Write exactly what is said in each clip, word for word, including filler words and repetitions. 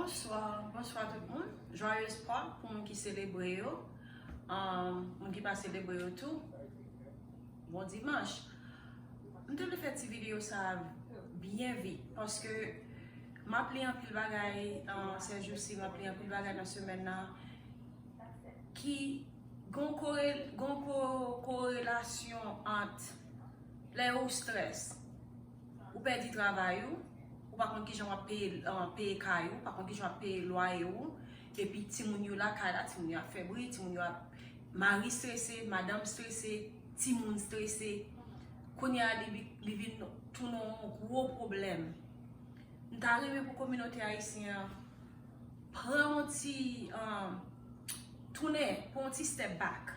Bonswa, bonswa tout moun. Joyeux Pâques pou moun ki selebre yo. Um, moun ki pa selebre yo tou, bon dimanch. M te vle fè ti videyo sa a byen vit paske m ap li anpil bagay, uh, sèjousi, m ap li anpil bagay nan semèn nan ki gon kore, gon ko, korelasyon ant lè ou strès, ou pèdi travay ou, ou pa konn kijan w ap peye, uh, peye kay ou, pa konn kijan w ap peye lwaye ou, epi timoun yo lakay la, timoun yo ap fè bri, timoun yo ap, mari strese, madanm strese, timoun strese. Kounye a li, li vin tounen yon gwo pwoblèm. M ta renmen pou kominote ayisyen an pran yon ti, um, tounen, pran yon ti step back.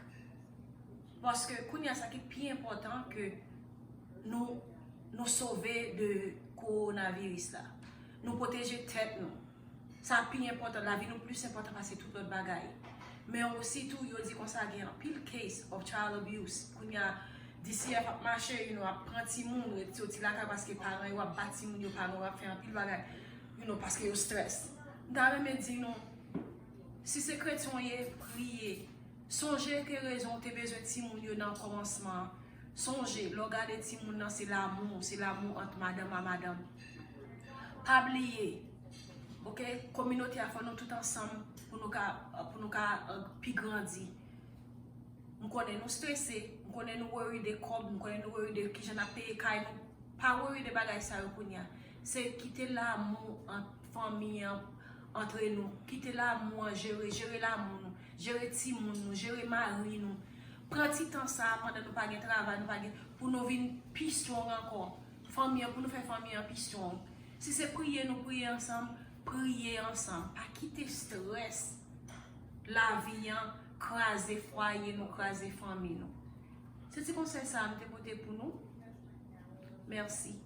Paske kounye a sa ki pi enpòtan ke nou, nou sove de kowonaviris la. Nou pwoteje tèt nou. Sa pi enpòtan, lavi nou plis enpòtan pase tout lòt bagay. Men osi tou, yo di konsa gen anpil case of child abuse. Kounye a, D C F ap mache, you know, ap pran timoun, ret soti lakay paske paran yo ap bat timoun yo, paran yo ap fè anpil bagay, you know, paske yo strès. M ta renmen di nou, si se kretyen w ye, priye. Sonje ke rezon w te bezwen timoun yo nan kòmansman an. Sonje, lè w gade timoun nan, se lamou, se lamou ant madanm a madanm. Pa bliye, oke, kominote a fò nou tout ansanm pou nou ka, pou nou ka, uh, pi grandi. M konnen nou strese, m konnen nou worry de kòb, m konnen nou worry de kijan n ap peye kay nou. Pa worry de bagay sa yo kounye a. Se kite lamou ant fanmi an, antre nou. Kite lamou an jere, jere lamou nou, jere timoun nou, jere mari nou. Pran ti tan sa a pandan nou pa gen travay, nou pa gen, pou nou vin pi strong ankò. Fanmi an, pou nou fè fanmi an pi strong. Si se priye nou priye ansanm, priye ansanm. Pa kite strès lavi an kraze fwaye nou, kraze fanmi nou. Se ti konsèy sa a m te pote pou nou. Mèsi.